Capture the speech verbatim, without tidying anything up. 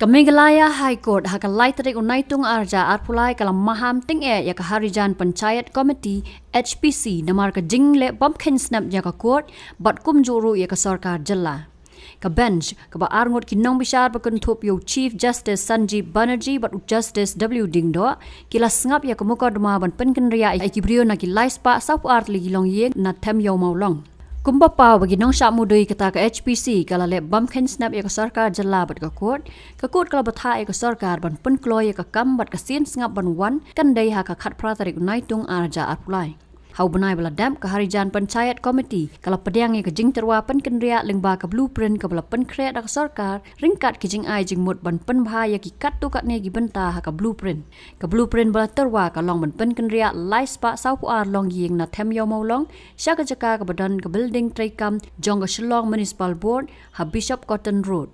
Ka Meghalaya High Court ha ka lai tarik u Naitung arhajar arphew lai ka la maham tyngeh ïa ka Harijan Panchayat Committee, H P C, namar ka jingleh bym kheiñ snap ïa ka court bad kumjuh ruh ïa ka sorkar jylla. Ka bench, kaba arngut ki nongbishar ba kynthup ïa u Chief Justice Sanjeev Banerjee bad u Justice W Diengdoh, ki la sngap ïa ka mukotduma ban pynkynriah ïa ki briew na ki lai spah sawphew ar tylli ki longïing na Them Ïew Mawlong. Kumba paw ba ki nongshah mudui, kata ka H P C ka la leh bym kheiñ snap ïa ka sorkar jylla bad ka court. Ka court ka la bthah ïa ka sorkar ban pynkloi ïa ka kam bad ka sien sngap ban wan kan dei ha ka khatphra tarik u Naitung arhajar arphew lai. Ha u bnai ba la dep, ka Harijan Panchayat Committee ka la pdiang ïa ka jingtyrwa pynkynriah lyngba ka blueprint kaba la pynkhreh da ka sorkar, ryngkat ki jingai jingmut ban pynbha ïa ki katto katne ki bynta ha ka blueprint. Ka blueprint ba la tyrwa ka long ban pynkynriah lai spah sawphew ar longïing na Them Ïew Mawlong sha ka jaka kaba don ka building treikam jong ka Shillong Municipal Board ha Bishop Cotton Road.